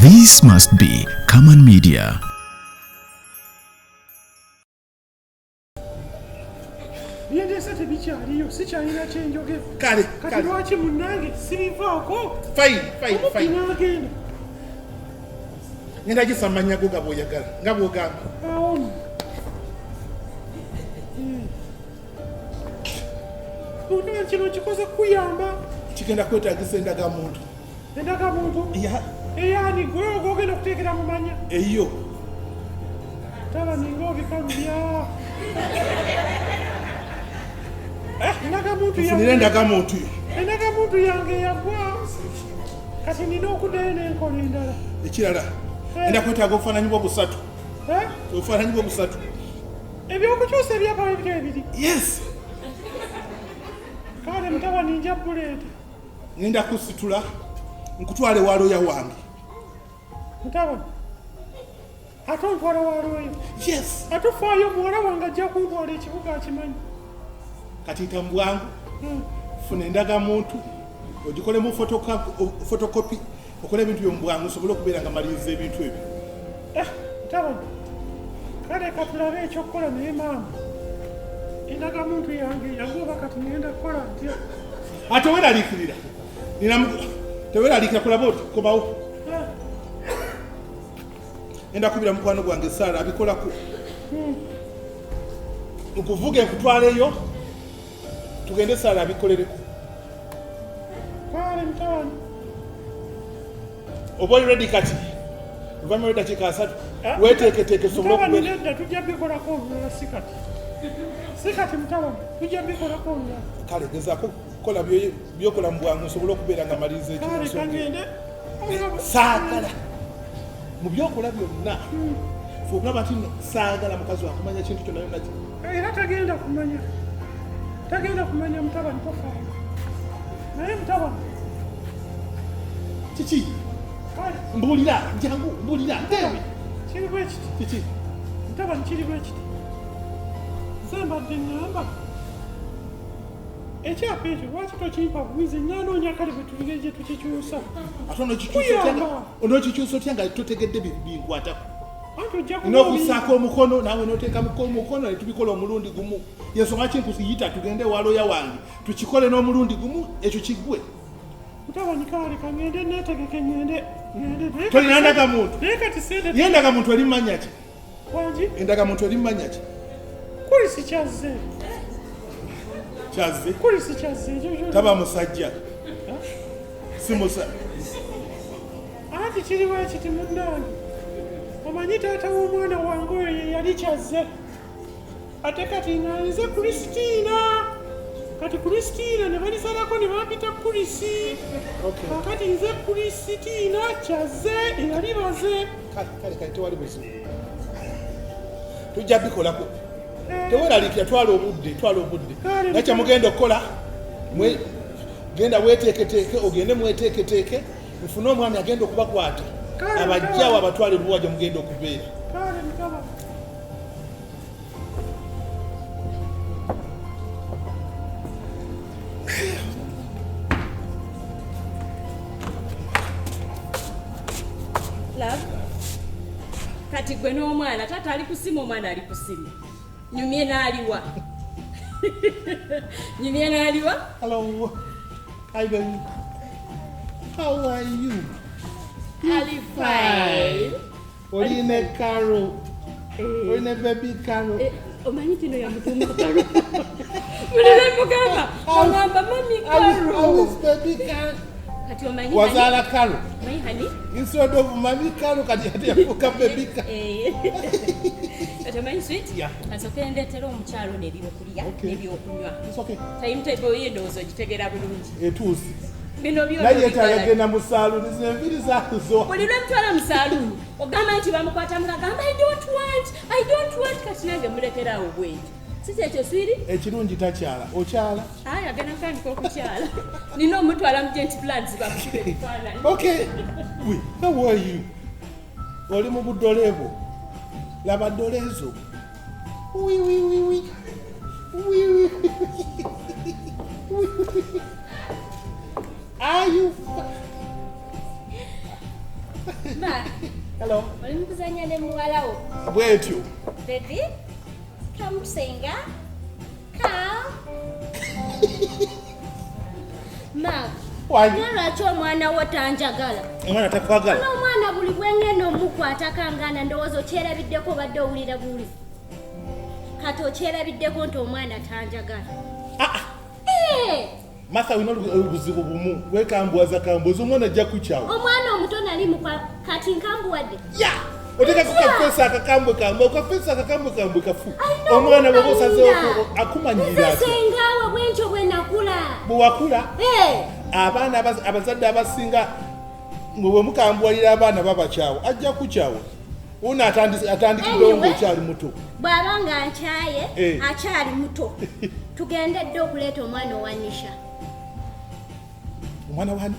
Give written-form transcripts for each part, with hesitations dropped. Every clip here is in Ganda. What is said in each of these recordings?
This must be Common Media. Byendeese tebikyaliyo, sikyalina kyenjogera. Kale. Kati Kale. lwaki munnange sibivaako? Fine, fine. Omubbi Fine. n'agenda. Ngenda gisa amannya go nga bw'oyagala, nga bw'ogamba. Awo nno. Munnange, kino kikoze kukuyamba. Kigenda kwetaagisa endagamuntu. Endagamuntu? Ya. Eyani? Gwe gwogenda okuteekera mu manya? Eyo. Taba ninga obikalubya. Endagamuntu Nfunira yange. endagamuntu yo. Endagamuntu yange yagwa, kati nina okuddayo n'enkola endala. Ekirala, ngenda kwetaaga obufaananyi bwo busatu. Eh? Obufaananyi bwo busatu. Ebyokukyusa ebyapa ebyo ebiri? Yes. Kale mutabani, nja buleeta. Ngenda kusitula nkutwale ewa looya wange. Mutabani, ate ontwala wa looya? Yes. Ate ofaayo, muwala wange ajja kuntwala ekibuga akimanyi. Kati yita mu bwangu, funa endagamuntu ogikolemu photocopy, okole ebintu byo mu bwangu nsobole okubeera nga maliriza ebintu ebyo. Eh, mutabani, kale katulabe ekyokukola. Naye maama, endagamuntu yange yagwa, kati ngenda kukola ntya? Ate weraliikirira, teweraliikira, kulaba oti komawo. Eh, Ngenda kubira mukwano gwange Saara abikolako, nkuvuga nkutwaleyo, tugende Saara abikolereko. Kale mutabani. Oba oli ready kati, oluvannyuma lw'eddakiika 30 Ah, weteeketeeke sobole mutabani, okubeera. nedda, tujja bikolako olulala, si kati, si kati mutabani, tujja bikolako olulala. Kale gezaako kukola byokola mu bwangu nsobole okubeera nga maliriza Kale. ekinsonga. Kangende. Saagala mu byokola byonna fe okulaba nti nno saagala mukazi wakumanya kintu kyonna yonna Era tagenda kumanya, tagenda kumanya mutabani, tofaayo. Naye mutabani. Kiki? Kale. Mbuulira, jangu, mbuulira nteebe. Kiri bwe kiti. Kiki? Mutabani, kiri bwe kiti, nze mbadde ŋŋamba ekyapa ekyo lwaki tokimpa buwizi, nanoonya kale bwe tulige gye tukikyusa. Ate onokikyusa otya Kuyamba. Onokikyusa otya nga totegedde binkwatako? Anti ojja kuba N'okussaako omukono, naawe n'oteekamuko omukono ne tubikola omulundi gumu. Yensonga ki nkuyita tugende ewa looya wange tukikole n'omulundi gumu, ekyo kiggwe. Mutabani, kale kangende neetegeke, ŋŋende, ŋŋende. Naye Tolina kati ndagamuntu? Naye kati sente. Ye endagamuntu eri mumanya ki? Wangi? Endagamuntu eri mumanya ki? Kulisi kyazze. Kyazze? Kulisi kyazze ekyo Taba musajja, si musa. Anti kiriwo ekiti munnange, omanyi taata w'omwana wange oyo ye yali kyazze, ate kati nga nze Kristiina. Kati Kristiina ne balisalako ne bampita Kurisi. Kakati nze Krisitiina Kyazze eyali baze. Kale, kale, kale, tewali buzibu, tujja bikolako, teweraliikira, twala obudde, twala obudde. Kale. Naye kyemugenda okukola, genda weteeketeeke, ogende mweteeketeeke, nfune omwami agenda okubakwata. Kale, Abajjawo mutabani. abatwale ebuwa gye mugenda okubeera. Kale mutabani. Love, kati gwe n'omwana, taata ali ku simu, omwana ali ku simu, nyumye n'aliwa, nyumye n'aliwa. Hello. Hi baby, how are you? Ali fine. Oli ne Caro? Oli ne baby Caro? Eh, omanyi kino yamutuuma Karo. Buli lwe mugamba ogamba mummy. How Karo. is baby Caro? Kati omanyi Wazaala Caro? Omanyi honey. Instead of mummy Caro, kati ate yafuuka baby Caro. Eh. Kati omanyi sweet. Yeah. Kasooke ndeetera omukyalo n'ebyokulya n'ebyokunywa. It's okay. Timetable ye endowooza ogitegeera bulungi. Etuuse. Bino byonna Naye yeetaaga obikola. genda mu saaluuni, zino enviiri zaazo. Buli lwe mutwala mu saaluuni ogamba nti bamukwata mugagamba, "I don't want, I don't want." Kati nange mulekeraawo bwenti, si kyekyo sweetie? Ekirungi takyala, okyala. Ayi, agenda kutandika okukyala, nina omutwala mu Gent Plans bakube ebifaananyi. Okay. We, how are you? Oli mu budole bwo, laba ddole ezo. Wi, wi, wi, wi. Wi, wi, wi, wi. Are you Ma, Hello. Oli mukuzanya ne muwala wo. Bwetyo. Baby, come senga. Come. Mark. Wangi. Naye lwaki omwana wo tanjagala? Omwana takwagala. Ono omwana buli bwengenda omukwata kangana ndowooza okyerabiddeko obadde owulira buwulizi. Kati okyerabiddeko nti omwana tanjagala. Ah, Eh, Martha olina obuzibu bumu wekambuwaza kambuwaza omwana ajja kukyawa. Omwana omuto nali mukwa kati nkambuwadde. Ya! Oteekako kafeesi akakambwe kambwe kafeesi akakambwe kambwe kafu. Alina Omwana bw'oba osazeewo okumanyira. akumanyira Nze atya? sengaawe bwentyo bwe nakula. Bwe wakula Eh, abaana abazadde abasinga mwe bwe mukambuwalira abaana babakyawa ajja kukyawa. Ono atandikiddewo Anyway. ng'okyali muto. Bw'aba nga nkyaye Eh. akyali muto tugende dde okuleeta omwana owa Nisha. Omwana wani?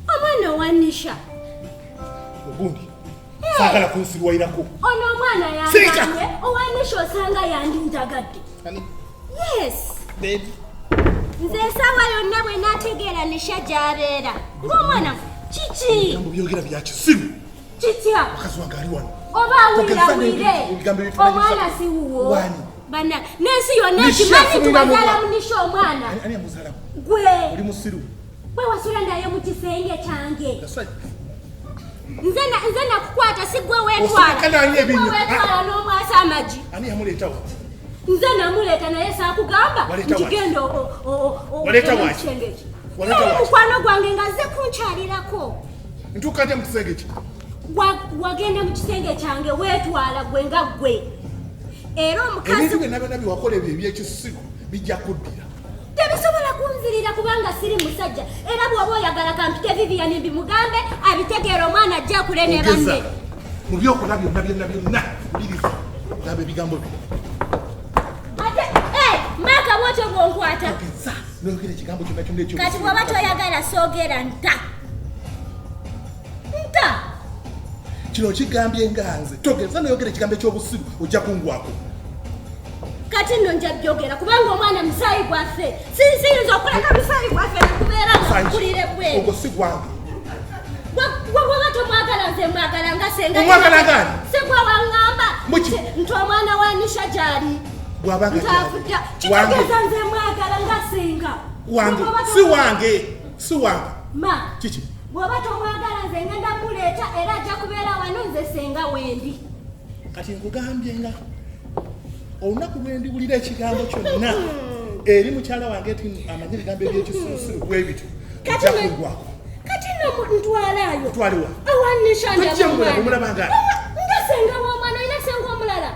Omwana owa Nisha. Ogundi. Saagala kunsirwayirako. Ono omwana Sirika! yangambye owa Nisha osanga yandinjagadde. Ani? Yes. Baby. Nze essaawa yonna bwe naategeera Nisha gy'abeera ng'omwana kiki Ebigambo byogera bya kisiru. kitya Mukazi wange ali wano. oba Togeza awulira awulire ebigambo ebifaananyiza- omwana si wuwo Wani? bana n'ensi yonna Nisha ekimanyi nti afunira mu- wazaala mu Nisha omwana Ani ani amuzaalamu? gwe Oli musiru. bwe wasula naye mu kisenge kyange That's right. nze nze nakukwata si gwe weetwala Osirika nani Si gwe ebinyo? weetwala n'omwasa amagi Ani yamuleetawo? nze namuleeta naye saakugamba Waleeta nti waki? genda Waleeta ogende mu waki? kisenge ekyo Waleeta Naye waki? mukwano gwange nga nze kunkyalirako Ntuuka ntya mu kisenge kye? Wagenda mu kisenge kyange weetwala gwe nga gwe era omukazi Ebintu byonna byonna byewakola ebyo ebyekisiru bijja kuddira. Tebisobola kunzirira kubanga siri musajja era bw'oba oyagala kampite Vivian mbimugambe abitegeera omwana ajja akule ne Ogeza. banne. Mu byokola byonna byonna byonna wuliriza. Gamba ebigambo bino. Ate eh, maaka bwotyo bw'onkwata Ogeza n'oyogera ekigambo kyonna kyonna ekyo. Kati bw'oba toyagala soogera nta nta. Kino kigambye nga nze. Togeza n'oyogera ekigambo ekyobusiru ojja kungwako. Kati nno nja byogera kubanga omwana musaayi gwaffe siyinza okuleka musaayi gwaffe nekubeera nga nkulire bweru. Ogwo si gwange. Bw'oba tomwagala nze mwagala nga senga. Omwagala ng'ani? Segwa waŋŋamba Muki? nti omwana wa Nisha gy'ali. Bw'aba nga gy'ali. Ntaavudda Wange. kitegeeza nze mwagala nga senga. Wange. Bw'oba Si wange. Si wange. Ma Kiki? bw'oba tomwagala nze ngenda muleeta era ajja kubeera wano nze senga wendi. Kati nkugambye nga olunaku lwe ndiwulira ekigambo kyonna eri mukyala wange nti amanye ebigambo ebyekisuusiru bwe bityo Kati ojja kungwako. Kati nno ntwalayo. Otwaliwa. Awa Nisha Tojja ndaba mulaba, omwana. omulaba ng'ani? Nga senga w'omwana olina senga omulala.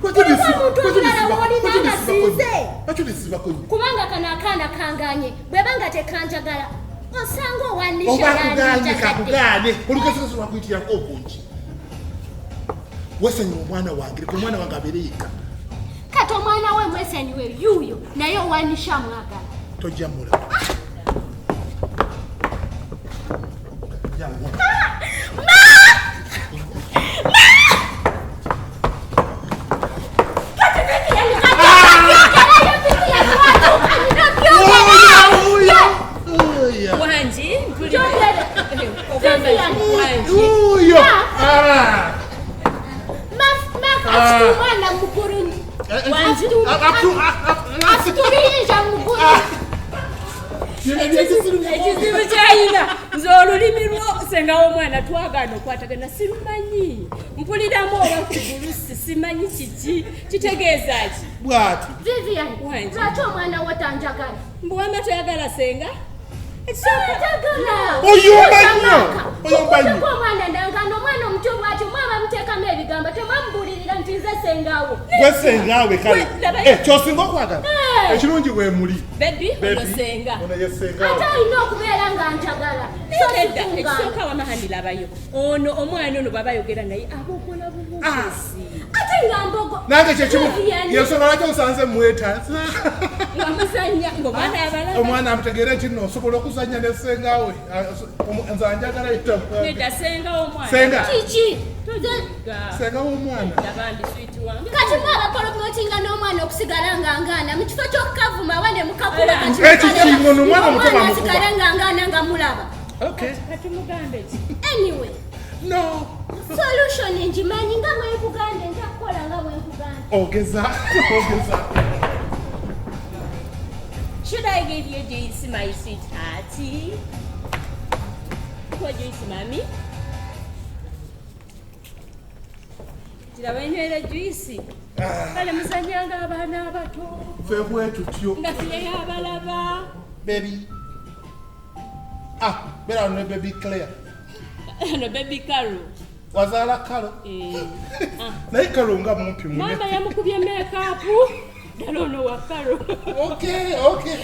Lwaki Omuntu omulala w'olina nga sinze. Lwaki obisibako nnyo? Kubanga kano akaana kanganye bweba nga tekanjagala osanga owa Nisha Oba akugaanye yandinjagadde. kakugaane olugezigezi lwakuyitirako okungi. Weesonyiwe omwana wange leka omwana wange abeere yekka. Kati omwana we mwesonyiwe yuuyo naye owa Nisha mwagala. Tojja mulaba. Jangu. Kati Vivian kati Vivian watuuka nina byogera. Oya, oya. Wangi mpulira. Njogere. Ogamba Vivian. wangi. Oyo. Ah. Mark afite omwana mukulu nnyo. Wangi. Afite oluyinja mukulu. Ekizibu kyayina nze olulimi lwo senga w'omwana twagaana okwatagana sirumanyi mpuliramu oba kugulusi simanyi kiki kitegeeza ki Bw'ati. Vivian Wangi. lwaki omwana wo tanjagala? Mbuwama toyagala senga Tanjagala. Oyomba nnyo. Oyomba nnyo. Okuttako omwana ndangano omwana omuto bw'atyo mwaba muteekamu ebigambo temwamubuulirira nti nze sengawo. Gwe sengaawe kale. Gwe, laba- Eh, ky'osinga okwagala. Eh. Ekirungi bwe muli. bebi ono Baby, senga Ono ye sengaawe. Ate alina okubeera nga njagala. So nedda sikungaana. ekisooka wamahandi labayo ono omwana ono bw'aba ayogera naye abogola bubuuzi Ate nga mbogo. Nange kyekimu Vivian. yensonga lwaki osanze mwetaasa. nga muzannya ng'omwana abalaba Omwana amutegeere nti nno osobola okuzannya ne sengaawe. Nze anjagala yetta. nedda senga w'omwana Senga. Kiki? Tojiga. Senga w'omwana. Labambi switi wange Kati mwaba polomotinga n'omwana okusigala nga ngaana mu kifo ky'okukavuma wa ne mukakuba kati Ekyo kingo n'omwana omuto omwana bamukuba. asigale nga ngaana nga mulaba. Okay. kati mugambe ki Anyway, No. Solution ngimanyi nga bwe nkugambye, nja kukola nga bwe nkugambye. Ogeza, ogeza. Should I give you juice, my sweetheart? What juice, mommy? Kiraba enywera juice. Kale muzanyanga abaana abato. Ffe bwe tutyo. Nga siye abalaba. Baby. Ah, beera wano ne baby Claire. No baby Carol. Wazaala Carol? Eh. Naye Carol nga mumpi munene. Maama yamukubye make-up. Ddala ono wa Carol. Okay, okay.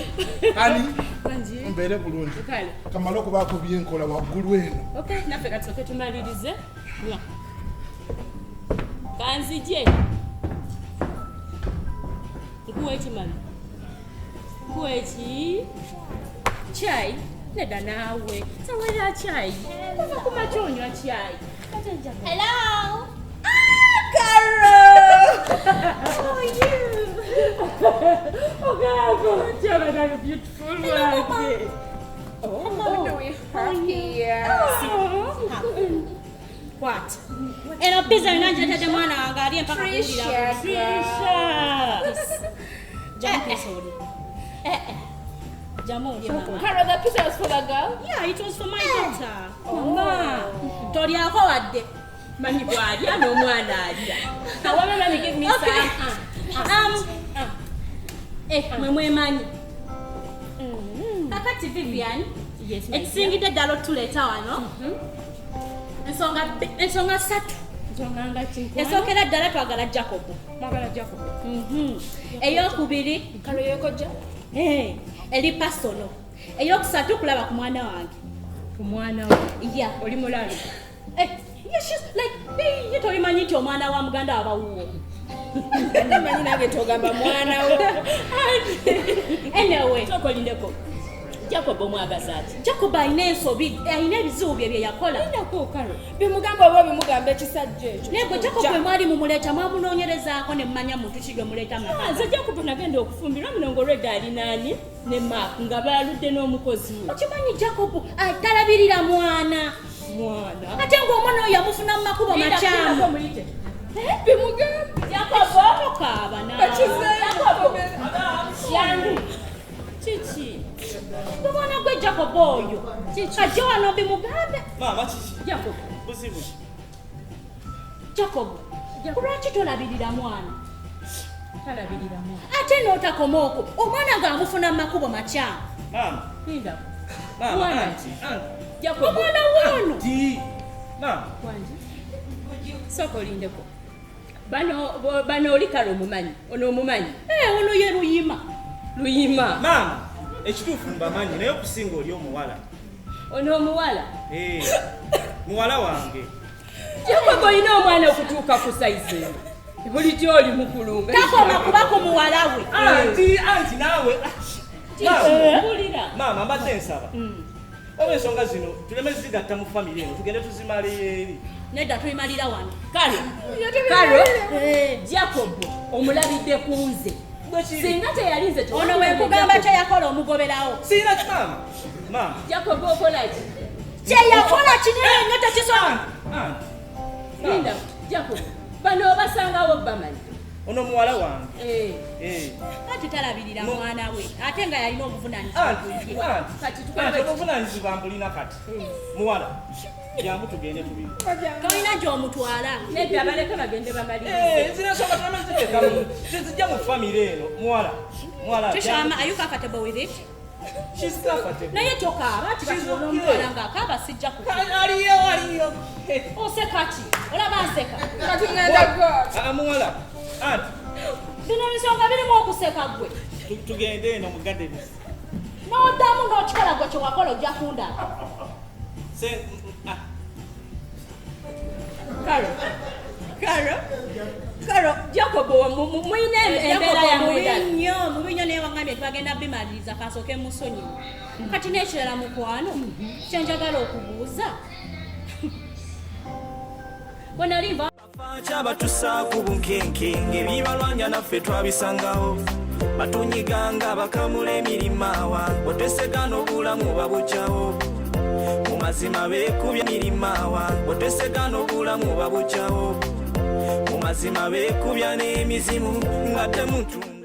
Ani? Wangi. Mbeere bulungi. Kale. Kamale okubaako byenkola waggulu eno. Okay, naffe katusooke tumalirize. Nywa. Kanzije. Nkuwa eki mami? Nkuwa eki? Chai? Nedda naawe. Sawera chai. Kuva ku makya onywa chai. Hello. Ah, Carol! How are you? Oh, God, you're a beautiful Hello, Mama. one. Oh, What do we have here? Oh. What? Eno pizza yonna ngireetedde mwana wange alye mpaka kuwulira. Trisha. Jamu pizza oli. Eh, eh. Jamu olye mama. Carol, the pizza was for the girl? Yeah, it was for my daughter. Mama, tolyako wadde. Mami bw'alya n'omwana alya. However, mami, give me Okay. some. Eh, mwe mwemanyi. Kakati Vivian, Yes, my dear. ekisingidde ddala otuleeta wano. Ensonga ssatu. Nsonga nga ki? Esookera ddala twagala Jacob. Mwagala Jacob. Eyokubiri, Carol, yekojja? eh, eri personal. Eyokusatu kulaba ku mwana wange. Ku mwana wo. Yeah. Oli mulalu. Eh, yeah, she's like, hey, ye tobimanyi nti omwana wa muganda aba wuwo. Manyi nange togamba mwana wo. Anyway, Sooka olindeko. Jacob omwagaza ati. Jacob alina ensobi, alina ebizibu bye bye yakola. Lindako, Carol. Bimugamba oba bimugamba ekisajja ekyo. Naye gwe Jacob bwe mwali mumuleeta mwamunoonyerezaako ne mmanya muntu ki gwe muleeta mu maka. Nze Jacob nagenda okufumbirwa muno ng'olwedda ali naani ne Mark nga baaludde n'omukozi we. Okimanyi Jacob talabirira mwana. Mwana. Ate ng'omwana oyo yamufuna mu makubo makyamu. Muyite. Bimugamba. Jacob. Tokaaba naawe. Bakizeeyo. Yangu. Kiki? Omwana gwe Jacob oyo. Ajje wano bimugambe. Maama kiki? Jacob. Buzibu ki? Jacob, lwaki tolabirira mwana? Talabirira mwana. Ate n'otakoma okwo, omwana ng'amufuna mu makubo makyamu. Maama, Lindako. maama, Mwana. anti, anti. Jacob. Omwana wono. Di. Maama, Wangi. Sooka olindeko. Bano oli Carol omumanyi. Ono omumanyi. Eh, ono ye Luyima. Luyima. maama, ekituufu mbamanyi naye okusinga oli omuwala. Ono omuwala. Eh, muwala wange. Jacob olina omwana okutuuka ku sayizi eno. Bulijjo oli mukulu nga. Takoma kuba ku muwala we. Anti, anti naawe. Maama, Mpulira. maama mbadde nsaba. Oba ensonga zino tuleme zigatta mu famire eno tugende tuzimaleyo eri. Nedda tubimalira wano. Carol. Carol. Jacob omulabidde ku nze. Singa teyali nze Ono we nkugamba kye yakola omugoberawo. Siina ki maama? Maama. Jacob okola ki? Kye yakola kinene nnyo tekisobola. Anti, Linda, Jacob. Bano obasangawo bamanyi. ono muwala wange. Eh. Eh. Anti talabirira mwana we ate nga yalina obuvunaanyizibwa Anti, ku ye. anti. Kati tukole Anti bwe obuvunaanyizibwa mbulina kati. Muwala, jangu tugende tubiri. Tolina gy'omutwala. Nedda baleke bagende bamalirize. Eh, zino ensonga tuleme ziteekamu. Tezijja mu famire eno. Muwala, muwala. Trisha, are you comfortable with it? She's comfortable. Naye tokaaba ati She's kati okay. onomutwala ng'akaaba sijja ku. Aliyo, aliyo. Oseka ki? Olaba nseka. Kati ngenda go. Ah, muwala. Anti, Bino ebisonga birimu okuseka ggwe. tugende eno mu gardens. N'oddamu n'okikola gwe kye wakola ojja kundaba. Se, ah, Carol. Carol. Carol, Jacob muyina embeera Jacob yammwe mubi endala. nnyo, mubi nnyo naye wangambye twagenda bimaliriza kasooke musonyiwe. Kati n'ekirala mukwano, kye njagala okubuuza. Bwe nali nva Kyabatusaako bunkenke ng'ebibalwanya naffe twabisangawo batunyiganga bakamula emirimu awa otesega n'obulamu babugyawo. Mu Mazima beekubya mirimawa otesegana obulamu babukyawo. Mu mazima beekubya n'emizimu nga temutunga.